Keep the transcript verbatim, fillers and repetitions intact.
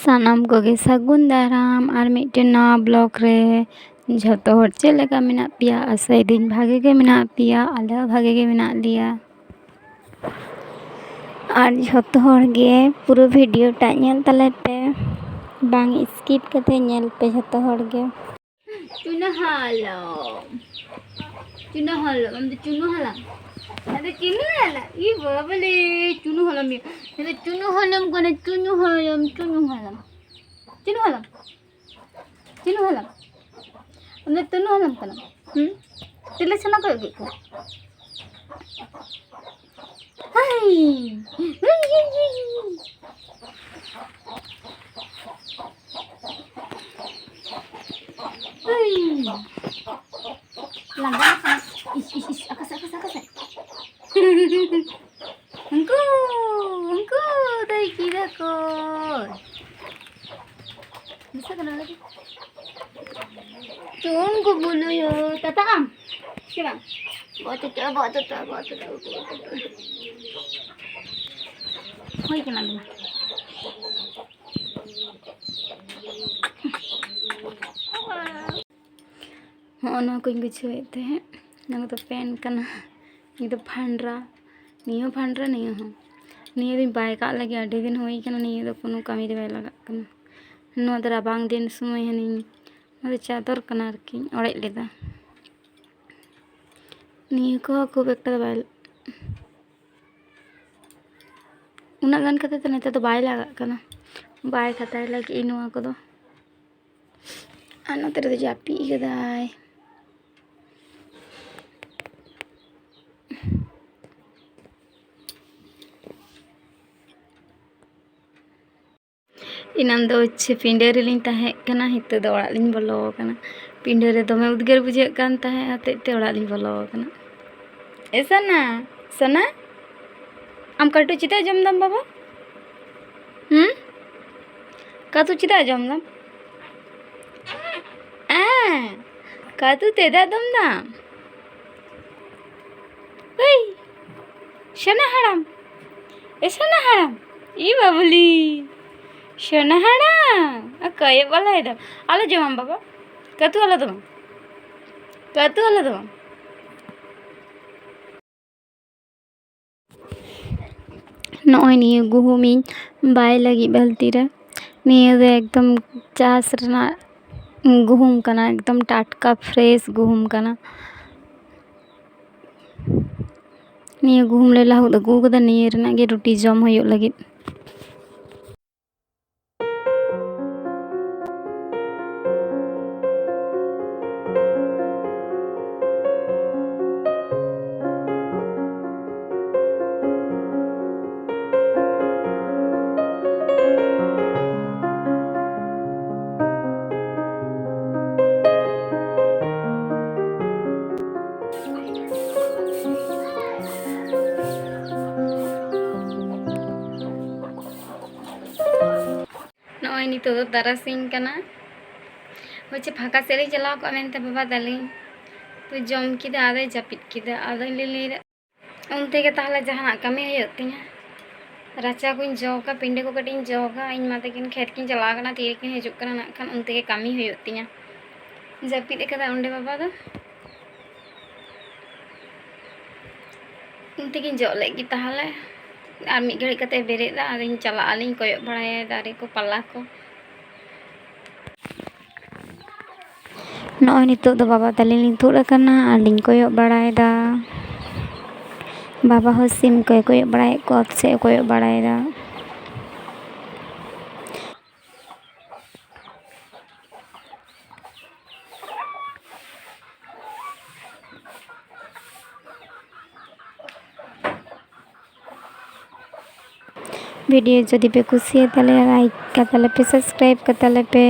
ᱥᱟᱱᱟᱢ ᱠᱚᱜᱮ ᱥᱟᱹᱜᱩᱱ ᱫᱟᱨᱟᱢ ᱟᱨ ᱢᱤᱫᱴᱮᱱ ᱱᱟᱣᱟ ᱵᱞᱚᱜ ᱨᱮ᱾ ᱡᱷᱚᱛᱚ ᱦᱚᱲ ᱪᱮᱫ ᱞᱮᱠᱟ ᱢᱮᱱᱟᱜ ᱯᱮᱭᱟ? ᱟᱥᱟᱭᱮᱫᱟᱹᱧ ᱵᱷᱟᱜᱮ ᱜᱮ ᱢᱮᱱᱟᱜ ᱯᱮᱭᱟ, ᱟᱞᱮ ᱦᱚᱸ ᱵᱷᱟᱜᱮ ᱜᱮ ᱢᱮᱱᱟᱜ ᱞᱮᱭᱟ᱾ ᱟᱨ ᱡᱷᱚᱛᱚ ᱦᱚᱲ ᱜᱮ ᱯᱩᱨᱟᱹ ᱵᱷᱤᱰᱤᱭᱳ ᱴᱟᱜ ᱧᱮᱞ ᱛᱟᱞᱮ ᱯᱮ, ᱵᱟᱝ ᱥᱠᱤᱯ ᱠᱟᱛᱮ ᱧᱮᱞ ᱯᱮ ᱡᱷᱚᱛᱚ ᱦᱚᱲ ᱜᱮ᱾ ᱪᱩᱱᱟᱹ ᱦᱟᱞᱟᱢ᱾ ᱪᱩᱱᱟᱹ ᱦᱟᱞᱟᱢ᱾ ᱟᱢ ᱫᱚ ᱪᱩᱱᱩ ᱦᱟᱞᱟᱢ᱾ ᱟᱫᱚ ᱪᱩᱱᱩ ᱦᱟᱞᱟᱢ᱾ ᱤ ᱵᱟᱵᱟ ᱞᱮ, ᱪᱩᱱᱩ ᱦᱟᱞᱟᱢ ᱭᱟ᱾ ᱟᱫᱚ ᱪᱩᱱᱩ ᱦᱟᱞᱟᱢ ᱠᱟᱱᱟ, ᱪᱩᱱᱩ ᱦᱟᱞᱟᱢ, ᱪᱩᱱᱩ ᱦᱟᱞᱟᱢ᱾ ᱪᱩᱱᱩ ᱦᱟᱞᱟᱢ᱾ ᱪᱩᱱᱩ ᱦᱟᱞᱟᱢ᱾ ᱟᱢ ᱫᱚ ᱪᱩᱱᱩ ᱦᱟᱞᱟᱢ ᱠᱟᱱᱟᱢ᱾ ᱦᱩᱸ? ᱛᱤᱞᱤ ᱥᱟᱱᱟ ᱠᱚ ᱟᱹᱜᱩᱭᱮᱫ ᱠᱚᱣᱟ᱾ ᱦᱟᱭ᱾ ᱦᱩᱭ, ᱦᱩᱭ, ᱦᱩᱭ, ᱦᱩᱭ᱾ ᱦᱩᱭ᱾ ᱞᱟᱸᱫᱟ ᱠᱟᱱᱟ᱾ ᱤᱥ, ᱤᱥ, ᱤᱥ, ᱟᱠᱟᱥᱮ, ᱟᱠᱟᱥᱮ, ᱟᱠᱟᱥᱮ? ᱩᱱᱠᱩ, ᱩᱱᱠᱩ ᱫᱟᱹᱭ ᱜᱤᱫᱽᱨᱟᱹ ᱠᱚ᱾ ᱫᱤᱥᱟᱹ ᱠᱟᱱᱟ ᱞᱟᱹᱜᱤᱫ᱾ ᱪᱩᱱ ᱠᱚ ᱵᱩᱞᱩᱭᱚ, ᱛᱟᱛᱟ ᱟᱢ? ᱥᱮ ᱵᱟᱝ? ᱵᱚᱛᱚᱨ, ᱵᱚᱛᱚᱨ, ᱵᱚᱛᱚᱨ, ᱵᱚᱛᱚᱨ᱾ ᱦᱩᱭ ᱠᱟᱱᱟ ᱞᱤᱧ᱾ ᱦᱚᱸᱜᱼᱚ ᱱᱚᱣᱟ ᱠᱚᱧ ᱜᱩᱪᱷᱟᱹᱣᱮᱫ ᱛᱟᱦᱮᱸᱫ᱾ ᱱᱚᱣᱟ ᱫᱚ ᱯᱮᱱ ᱠᱟᱱᱟ, ᱱᱤᱭᱟᱹ ᱫᱚ ᱯᱷᱟᱱᱰᱨᱟ, ᱱᱤᱭᱟᱹ ᱦᱚᱸ ᱯᱷᱟᱱᱰᱨᱟ, ᱱᱤᱭᱟᱹ ᱦᱚᱸ᱾ ᱱᱤᱭᱟᱹ ᱫᱚᱧ ᱵᱟᱭ ᱠᱟᱜ ᱞᱟᱹᱜᱤᱫ, ᱟᱹᱰᱤ ᱫᱤᱱ ᱦᱩᱭ ᱠᱟᱱᱟ, ᱱᱤᱭᱟᱹ ᱫᱚ ᱠᱳᱱᱳ ᱠᱟᱹᱢᱤ ᱨᱮ ᱵᱟᱭ ᱞᱟᱜᱟᱜ ᱠᱟᱱᱟ᱾ ᱱᱚᱣᱟ ᱫᱚ ᱨᱟᱵᱟᱝ ᱫᱤᱱ ᱥᱚᱢᱚᱭ ᱦᱟᱹᱱᱤᱧ, ᱱᱚᱣᱟ ᱫᱚ ᱪᱟᱫᱚᱨ ᱠᱟᱱᱟ ᱟᱨᱠᱤᱧ ᱚᱲᱮᱡ ᱞᱮᱫᱟ᱾ ᱱᱤᱭᱟᱹ ᱠᱚᱦᱚᱸ ᱠᱷᱩᱵ ᱮᱠᱴᱟ ᱫᱚ ᱵᱟᱭ, ᱩᱱᱟᱹᱜ ᱜᱟᱱ ᱠᱟᱛᱮ ᱫᱚ ᱱᱮᱛᱟᱨ ᱫᱚ ᱵᱟᱭ ᱞᱟᱜᱟᱜ ᱠᱟᱱᱟ, ᱵᱟᱭ ᱠᱷᱟᱛᱟᱭ ᱞᱟᱹᱜᱤᱫ ᱱᱚᱣᱟ ᱠᱚᱫᱚ᱾ ᱟᱨ ᱱᱚᱛᱮ ᱨᱮᱫᱚ ᱡᱟᱹᱯᱤᱫ ᱠᱟᱫᱟᱭ᱾ ᱮᱱᱟᱱ ᱫᱚ ᱦᱚᱪᱪᱷᱮ ᱯᱤᱸᱰᱟᱹ ᱨᱮᱞᱤᱧ ᱛᱟᱦᱮᱸ ᱠᱟᱱᱟ, ᱱᱤᱛᱚᱜ ᱫᱚ ᱚᱲᱟᱜ ᱞᱤᱧ ᱵᱚᱞᱚ ᱟᱠᱟᱱᱟ᱾ ᱯᱤᱸᱰᱟᱹ ᱨᱮ ᱫᱚᱢᱮ ᱩᱫᱽᱜᱟᱹᱨ ᱵᱩᱡᱷᱟᱹᱜ ᱠᱟᱱ ᱛᱟᱦᱮᱸᱫ ᱦᱚᱛᱮᱡ ᱛᱮ ᱚᱲᱟᱜ ᱞᱤᱧ ᱵᱚᱞᱚ ᱟᱠᱟᱱᱟ᱾ ᱮ ᱥᱚᱱᱟ, ᱥᱚᱱᱟ, ᱟᱢ ᱠᱟᱹᱴᱩ ᱪᱮᱫᱟᱜ ᱡᱚᱢ ᱫᱟᱢ ᱵᱟᱵᱟ? ᱦᱩᱸ? ᱠᱟᱹᱴᱩ ᱪᱮᱫᱟᱜ ᱡᱚᱢ ᱫᱟᱢ? ᱮᱸ, ᱠᱟᱹᱴᱩ ᱪᱮᱫᱟᱜ ᱫᱚᱢ ᱫᱟᱢ? ᱦᱩᱭ, ᱥᱚᱱᱟ ᱦᱟᱲᱟᱢ, ᱮ ᱥᱚᱱᱟ ᱦᱟᱲᱟᱢ, ᱤ ᱵᱟᱵᱩᱞᱤ, ᱥᱚᱱᱟᱦᱟᱲᱟ, ᱚᱠᱚᱭᱮ ᱵᱚᱞᱚᱭᱮᱫᱟ? ᱟᱞᱚ ᱡᱚᱢᱟᱢ ᱵᱟᱵᱟ, ᱠᱟᱹᱛᱩ ᱟᱞᱚ ᱫᱚ ᱵᱟᱝ, ᱠᱟᱹᱛᱩ ᱟᱞᱚ ᱫᱚ ᱵᱟᱝ᱾ ᱱᱚᱜᱼᱚᱭ ᱱᱤᱭᱟᱹ ᱜᱩᱦᱩᱢᱤᱧ ᱵᱟᱭ ᱞᱟᱹᱜᱤᱫ ᱵᱟᱹᱞᱛᱤ ᱨᱮ᱾ ᱱᱤᱭᱟᱹ ᱫᱚ ᱮᱠᱫᱚᱢ ᱪᱟᱥ ᱨᱮᱱᱟᱜ ᱜᱩᱦᱩᱢ ᱠᱟᱱᱟ, ᱮᱠᱫᱚᱢ ᱴᱟᱴᱠᱟ ᱯᱷᱨᱮᱥ ᱜᱩᱦᱩᱢ ᱠᱟᱱᱟ᱾ ᱱᱤᱭᱟᱹ ᱜᱩᱦᱩᱢ ᱞᱮ ᱞᱟᱹᱦᱩᱫ ᱟᱹᱜᱩ ᱠᱟᱫᱟ, ᱱᱤᱭᱟᱹ ᱨᱮᱱᱟᱜ ᱜᱮ ᱨᱩᱴᱤ ᱡᱚᱢ ᱦᱩᱭᱩᱜ ᱞᱟᱹᱜᱤᱫ᱾ ᱱᱚᱜᱼᱚᱭ ᱱᱤᱛᱚᱜ ᱫᱚ ᱛᱟᱨᱟᱥᱤᱧ ᱠᱟᱱᱟ᱾ ᱦᱳᱭ ᱪᱮ, ᱯᱷᱟᱸᱠᱟ ᱥᱮᱫ ᱨᱤᱧ ᱪᱟᱞᱟᱣ ᱠᱚᱜᱼᱟ ᱢᱮᱱᱛᱮ ᱵᱟᱵᱟ ᱛᱟᱹᱞᱤᱧ ᱛᱚ ᱡᱚᱢ ᱠᱮᱫᱟ, ᱟᱫᱚᱭ ᱡᱟᱹᱯᱤᱫ ᱠᱮᱫᱟ᱾ ᱟᱫᱚᱧ ᱞᱟᱹᱭ ᱞᱟᱹᱭᱫᱟ, ᱚᱱᱛᱮ ᱜᱮ ᱛᱟᱦᱚᱞᱮ ᱡᱟᱦᱟᱱᱟᱜ ᱠᱟᱹᱢᱤ ᱦᱩᱭᱩᱜ ᱛᱤᱧᱟ᱾ ᱨᱟᱪᱟ ᱠᱚᱧ ᱡᱚᱜᱟ, ᱯᱤᱸᱰᱟᱹ ᱠᱚ ᱠᱟᱹᱴᱤᱡ ᱤᱧ ᱡᱚᱜᱟ᱾ ᱤᱧ ᱢᱟ ᱛᱟᱹᱠᱤᱱ ᱠᱷᱮᱛ ᱠᱤᱱ ᱪᱟᱞᱟᱣ ᱠᱟᱱᱟ, ᱛᱤᱨᱮᱠᱤᱱ ᱦᱤᱡᱩᱜ ᱠᱟᱱᱟ ᱱᱟᱜ ᱠᱷᱟᱱ, ᱚᱱᱛᱮ ᱜᱮ ᱠᱟᱹᱢᱤ ᱦᱩᱭᱩᱜ ᱛᱤᱧᱟ᱾ ᱡᱟᱹᱯᱤᱫ ᱟᱠᱟᱫᱟ ᱚᱸᱰᱮ ᱵᱟᱵᱟ ᱫᱚ᱾ ᱤᱧ ᱛᱮᱜᱤᱧ ᱡᱚᱜ ᱞᱮᱫ ᱜᱮ ᱛᱟᱦᱚᱞᱮ᱾ ᱟᱨ ᱢᱤᱫ ᱜᱷᱟᱹᱲᱤᱡ ᱠᱟᱛᱮ ᱵᱮᱨᱮᱫ ᱮᱱᱟ, ᱟᱫᱚᱧ ᱪᱟᱞᱟᱜ ᱟᱹᱞᱤᱧ ᱠᱚᱭᱚᱜ ᱵᱟᱲᱟᱭᱟ ᱫᱟᱨᱮ ᱠᱚ, ᱯᱟᱞᱟ ᱠᱚ᱾ ᱱᱚᱜᱼᱚᱭ ᱱᱤᱛᱚᱜ ᱫᱚ ᱵᱟᱵᱟ ᱛᱟᱹᱞᱤᱧ ᱞᱤᱧ ᱛᱩᱫ ᱟᱠᱟᱱᱟ ᱟᱨ ᱞᱤᱧ ᱠᱚᱭᱚᱜ ᱵᱟᱲᱟᱭᱮᱫᱟ᱾ ᱵᱟᱵᱟ ᱦᱚᱸ ᱥᱤᱢ ᱠᱚᱭ ᱠᱚᱭᱚᱜ ᱵᱟᱲᱟᱭᱮᱫ ᱠᱚᱣᱟ, ᱚᱛ ᱥᱮᱫ ᱮ ᱠᱚᱭᱚᱜ ᱵᱟᱲᱟᱭᱮᱫᱟ᱾ ᱵᱷᱤᱰᱤᱭᱳ ᱡᱩᱫᱤ ᱯᱮ ᱠᱩᱥᱤᱭᱟᱜ ᱛᱟᱞᱮᱭᱟ, ᱞᱟᱭᱤᱠ ᱠᱟᱛᱟᱞᱮ ᱯᱮ, ᱥᱟᱵᱥᱠᱨᱟᱭᱤᱵ ᱠᱟᱛᱟᱞᱮ ᱯᱮ᱾